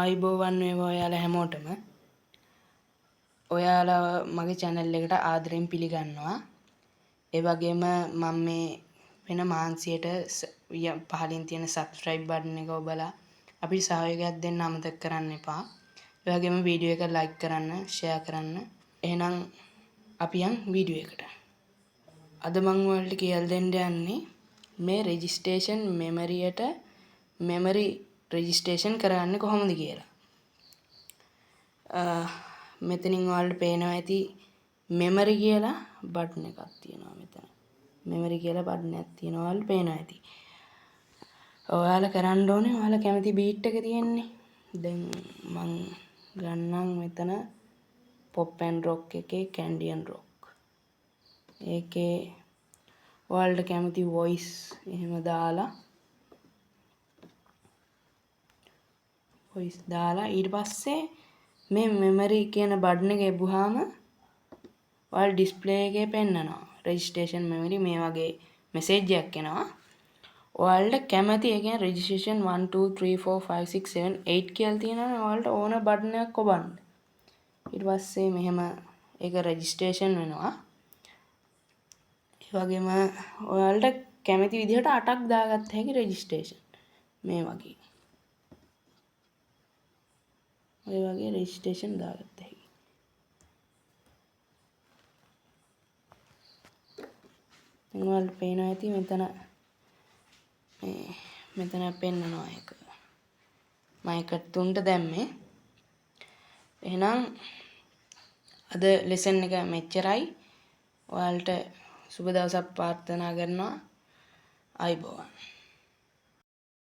ආයුබෝවන් වේවා ඔයාලා හැමෝටම. ඔයාලා මගේ channel එකට ආදරෙන් පිළිගන්නවා. ඒ වගේම මම මේ වෙන මහන්සියට පහලින් තියෙන subscribe button එක ඔබලා අපිට සහයෝගයක් දෙන්න අමතක කරන්න එපා. ඒ වගේම වීඩියෝ එක like කරන්න, share කරන්න. එහෙනම් අපි යන් වීඩියෝ එකට. අද මං ඔයාලට කියලා දෙන්න යන්නේ මේ රෙජිස්ට්‍රේෂන් මෙමරියට මෙමරි රෙජිස්ට්‍රේෂන් කරගන්නේ කොහොමද කියලා. මෙතනින් ඔයාලට පේනවා ඇති මෙමරි කියලා බටන් එකක් තියෙනවා මෙතන. මෙමරි කියලා බටන් එකක් තියෙනවා ඔයාලට පේනවා ඇති. ඔයාලා කරන්න ඕනේ ඔයාලා කැමති බීට් එක තියෙන්නේ. දැන් මං ගන්නම් මෙතන පොප් ඇන්ඩ් රොක් එකේ කැන්ඩියන් රොක්. ඒකේ ඔයාලට කැමති වොයිස් එහෙම දාලා වොයිස් දාලා ඊට පස්සේ මේ මෙමරි කියන බටන් එක එබුවාම ඔයාලා ඩිස්ප්ලේ එකේ පෙන්නනවා රෙජිස්ට්‍රේෂන් මෙමරි මේ වගේ මෙසේජ් එකක් එනවා. ඔයාලට කැමති ඒ කියන්නේ රෙජිස්ට්‍රේෂන් 1 2 3 4 5 6 7 8 කියලා තියෙනවනේ ඔයාලට ඕන බටන් එකක් ඔබන්න. ඊට පස්සේ මෙහෙම ඒක රෙජිස්ට්‍රේෂන් වෙනවා. ඒ වගේම ඔයාලට කැමති විදිහට 8ක් දාගත්ත හැකි රෙජිස්ට්‍රේෂන් මේ වගේ. ඔය වගේ රෙජිස්ට්‍රේෂන් දාගත්ත හැකි. දැන් ඔයාලට පේනවා ඇති මෙතන මේ මෙතන පෙන්නනවා ඒක. මම එක තුනට දැම්මේ. එහෙනම් අද ලෙසන් එක මෙච්චරයි. ඔයාලට සුබ දවසක් ප්‍රාර්ථනා කරනවා. ආයුබෝවන්.